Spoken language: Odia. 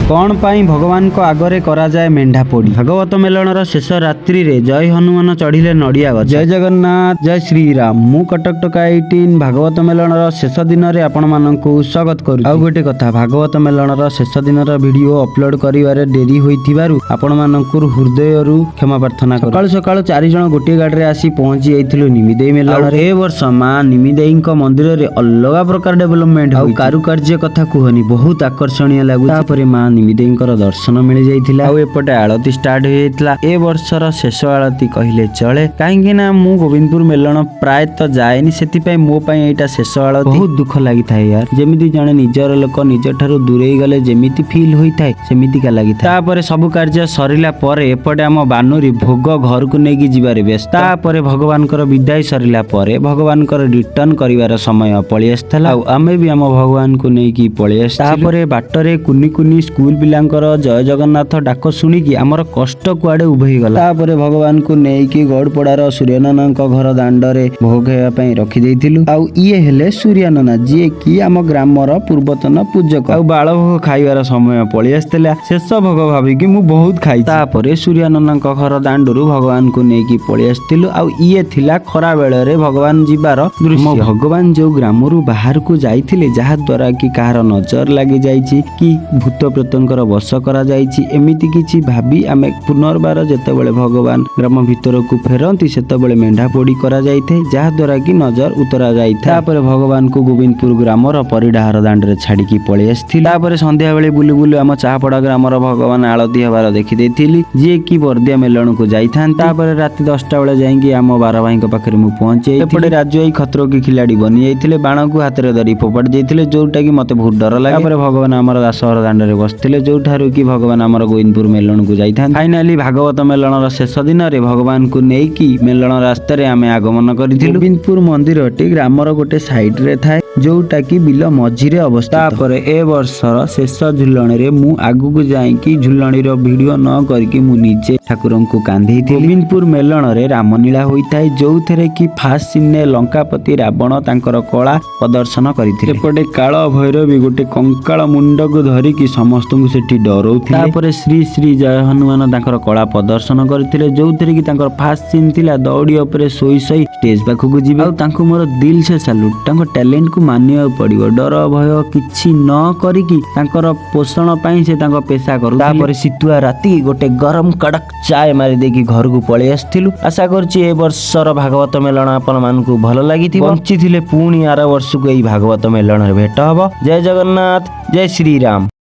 କ'ଣ ପାଇଁ ଭଗବାନଙ୍କ ଆଗରେ କରାଯାଏ ମେଣ୍ଢା ପୋଡ଼ି? ଭାଗବତ ମେଳଣର ଶେଷ ରାତ୍ରିରେ ଜୟ ହନୁମାନ ଚଢ଼ିଲେ ନଡ଼ିଆ ଗଛ। ଜୟ ଜଗନ୍ନାଥ, ଜୟ ଶ୍ରୀରାମ। ମୁଁ କଟକ ଟୋକା 18 ଭାଗବତ ମେଳଣର ଶେଷ ଦିନରେ ଆପଣମାନଙ୍କୁ ସ୍ୱାଗତ କରୁଛି। ଆଉ ଗୋଟେ କଥା, ଭାଗବତ ମେଳଣର ଶେଷ ଦିନର ଭିଡ଼ିଓ ଅପଲୋଡ କରିବାରେ ଡେରି ହୋଇଥିବାରୁ ଆପଣମାନଙ୍କୁ ହୃଦୟରୁ କ୍ଷମା ପ୍ରାର୍ଥନା କରୁ। ସକାଳୁ ସକାଳୁ ଚାରି ଜଣ ଗୋଟିଏ ଗାଡ଼ିରେ ଆସି ପହଞ୍ଚି ଯାଇଥିଲୁ ନିମିଦେଇ ମେଳଣରେ। ଏ ବର୍ଷ ମା ନିମିଦେଇଙ୍କ ମନ୍ଦିରରେ ଅଲଗା ପ୍ରକାର ଡେଭଲପମେଣ୍ଟ ଆଉ କାରୁକାର୍ଯ୍ୟ କଥା କୁହନି, ବହୁତ ଆକର୍ଷଣୀୟ ଲାଗୁଛି। ତାପରେ ମା ନିମିଦେଇଙ୍କର ଦର୍ଶନ ମିଳିଯାଇଥିଲା ଆଉ ଏପଟେ ଆଳତି ଷ୍ଟାର୍ଟ ହେଇଯାଇଥିଲା। ଏ ବର୍ଷର ଶେଷ ଆଳତି କହିଲେ ଚଳେ, କାହିଁକି ନା ମୁଁ ଗୋବିନ୍ଦପୁର ମେଳଣ ପ୍ରାୟତଃ ଯାଏନି, ସେଥିପାଇଁ ମୋ ପାଇଁ ଏଇଟା ଶେଷ ଆଳତି। ବହୁତ ଦୁଃଖ ଲାଗିଥାଏ ୟାର, ଯେମିତି ଜଣେ ନିଜର ଲୋକ ନିଜ ଠାରୁ ଦୂରେଇ ଗଲେ ଯେମିତି ଫିଲ୍ ହୋଇଥାଏ, ସେମିତିକା ଲାଗିଥାଏ। ତାପରେ ସବୁ କାର୍ଯ୍ୟ ସରିଲା ପରେ ଏପଟେ ଆମ ବାନୁରୀ ଭୋଗ ଘରକୁ ନେଇକି ଯିବାରେ ବ୍ୟସ୍ତ। ତାପରେ ଭଗବାନଙ୍କର ବିଦାୟ ସରିଲା ପରେ ଭଗବାନଙ୍କର ରିଟର୍ନ କରିବାର ସମୟ ପଳେଇ ଆସିଥିଲା ଆଉ ଆମେ ବି ଆମ ଭଗବାନଙ୍କୁ ନେଇକି ପଳେଇ ଆସିଥିଲୁ। ତାପରେ ବାଟରେ କୁନି କୁନି ସ୍କୁଲ ପିଲାଙ୍କର ଜୟ ଜଗନ୍ନାଥ ଡାକ ଶୁଣିକି ଆମର କଷ୍ଟ କୁଆଡେ ଉଭେଇଗଲା। ତାପରେ ଭଗବାନଙ୍କୁ ନେଇକି ଗୌଡ଼ପଡାର ସୂର୍ଯ୍ୟନନାଙ୍କ ଘର ଦାଣ୍ଡରେ ଭୋଗ ଖାଇବା ପାଇଁ ରଖିଦେଇଥିଲୁ। ଆଉ ଇଏ ହେଲେ ସୂର୍ଯ୍ୟନନା, ଯିଏ କି ଆମ ଗ୍ରାମର ପୂର୍ବତନ ପୂଜକ। ଆଉ ବାଳ ଭୋଗ ଖାଇବାର ସମୟ ପଳେଇ ଆସିଥିଲା। ଶେଷ ଭୋଗ ଭାବିକି ମୁଁ ବହୁତ ଖାଇଛି। ତାପରେ ସୂର୍ଯ୍ୟନନାଙ୍କ ଘର ଦାଣ୍ଡରୁ ଭଗବାନଙ୍କୁ ନେଇକି ପଳେଇ ଆସିଥିଲୁ। ଆଉ ଇଏ ଥିଲା ଖରା ବେଳରେ ଭଗବାନ ଯିବାର ଦୃଶ୍ୟ। ଭଗବାନ ଯୋଉ ଗ୍ରାମରୁ ବାହାରକୁ ଯାଇଥିଲେ, ଯାହା ଦ୍ୱାରା କି କାହାର ନଜର ଲାଗି ଯାଇଛି କି ଭୂତ ପ୍ରେତଙ୍କର ବଶ କରାଯାଇଛି, ଏମିତି କିଛି ଭାବି ଆମେ ପୁନର୍ବାର ଯେତେବେଳେ ଭଗବାନ ଗ୍ରାମ ଭିତରକୁ ଫେରନ୍ତି, ସେତେବେଳେ ମେଣ୍ଢା ପୋଡ଼ି କରାଯାଇଥାଏ, ଯାହା ଦ୍ୱାରା କି ନଜର ଉତରା ଯାଇଥାଏ। ତାପରେ ଭଗବାନଙ୍କୁ ଗୋବିନ୍ଦପୁର ଗ୍ରାମର ପରିଡାହାର ଦାଣ୍ଡରେ ଛାଡିକି ପଳେଇ ଆସିଥିଲି। ତାପରେ ସନ୍ଧ୍ୟାବେଳେ ବୁଲୁ ବୁଲୁ ଆମ ଚାହାପଡା ଗ୍ରାମର ଭଗବାନ ଆଳତି ହେବାର ଦେଖିଦେଇଥିଲି, ଯିଏ କି ବର୍ଦିଆ ମେଲଣକୁ ଯାଇଥାନ୍ତି। ତାପରେ ରାତି 10ଟା ବେଳେ ଯାଇକି ଆମ ବାର ଭାଇଙ୍କ ପାଖରେ ମୁଁ ପହଞ୍ଚି। ଏପଟେ ରାଜୁ ଭାଇ ଖତରୋ କି ଖିଲାଡି ବନି ଯାଇଥିଲେ, ବାଣକୁ ହାତରେ ଧରି ଫୋପାଡ଼ି ଦେଇଥିଲେ, ଯୋଉଟା କି ମତେ ବହୁତ ଡର ଲାଗେ। ତାପରେ ଭଗବାନ ଆମର ଦାସହର ଦାଣ୍ଡରେ ବସିଥିଲେ, ଯୋଉଠାରୁ କି ଭଗବାନ ଆମର ଗୋବିନ୍ଦପୁର ମେଲଣକୁ ଯାଇଥାନ୍ତି। ଫାଇନାଲି ଭାଗବତ ମେଲଣର ଶେଷ ଦିନରେ ଭଗବାନଙ୍କୁ ନେଇକି ମେଲଣ ରାସ୍ତାରେ ଆମେ ଆଗମନ କରିଥିଲୁ। ଗୋବିନ୍ଦପୁର ମନ୍ଦିରଟି ଗ୍ରାମର ଗୋଟେ ସାଇଡରେ ଥାଏ, ଯୋଉଟା କି ବିଲ ମଝିରେ ଅବସ୍ଥିତ। ତାପରେ ଏ ବର୍ଷର ଶେଷ ଝୁଲଣିରେ ମୁଁ ଆଗକୁ ଯାଇକି ଝୁଲଣିର ଭିଡିଓ ନ କରିକି ମୁଁ ନିଜେ ଠାକୁରଙ୍କୁ କାନ୍ଧେଇଥିଲି। ଗୋବିନ୍ଦପୁର ମେଲଣରେ ରାମଲୀଳା ହୋଇଥାଏ, ଯୋଉଥିରେ କି ଫାଷ୍ଟ ସିନରେ ଲଙ୍କାପତି ରାବଣ ତାଙ୍କର କଳା ପ୍ରଦର୍ଶନ କରିଥିଲେ। ଏପଟେ କାଳ ଭୈରବୀ ଗୋଟେ କଙ୍କାଳ ମୁଣ୍ଡକୁ ଧରିକି ସମସ୍ତଙ୍କୁ ସେଠି ଡରଉଥିଲେ। ତାପରେ ଶ୍ରୀ ଶ୍ରୀ ଜୟ ହନୁମାନ ତାଙ୍କର କଳା ପ୍ରଦର୍ଶନ କରିଥିଲେ, ଯୋଉଥିରେ କି ତାଙ୍କର ଫାଷ୍ଟ ସିନ୍ ଥିଲା ଦଉଡ଼ି ଉପରେ ଶୋଇ ଶୋଇ ଷ୍ଟେଜ ପାଖକୁ ଯିବେ। ଆଉ ତାଙ୍କୁ ମୋର ଦିଲ ସେ ସାଲୁଟ, ତାଙ୍କ ଟ୍ୟାଲେଣ୍ଟକୁ ମାନିବାକୁ ପଡିବ। ଡର ଭୟ କିଛି ନ କରିକି ତାଙ୍କର ପୋଷଣ ପାଇଁ ସେ ତାଙ୍କ ପେସା କରୁ। ତାପରେ ଶୀତୁଆ ରାତି ଗୋଟେ ଗରମ କଡ଼କ ଚାଏ ମାରି ଦେଇକି ଘରକୁ ପଳେଇ ଆସିଥିଲୁ। ଆଶା କରୁଛି ଏ ବର୍ଷର ଭାଗବତ ମେଳଣ ଆପଣମାନଙ୍କୁ ଭଲ ଲାଗିଥିବ। ବଞ୍ଚିଥିଲେ ପୁଣି ଆର ବର୍ଷକୁ ଏଇ ଭାଗବତ ମେଳଣରେ ଭେଟ ହବ। ଜୟ ଜଗନ୍ନାଥ, ଜୟ ଶ୍ରୀରାମ।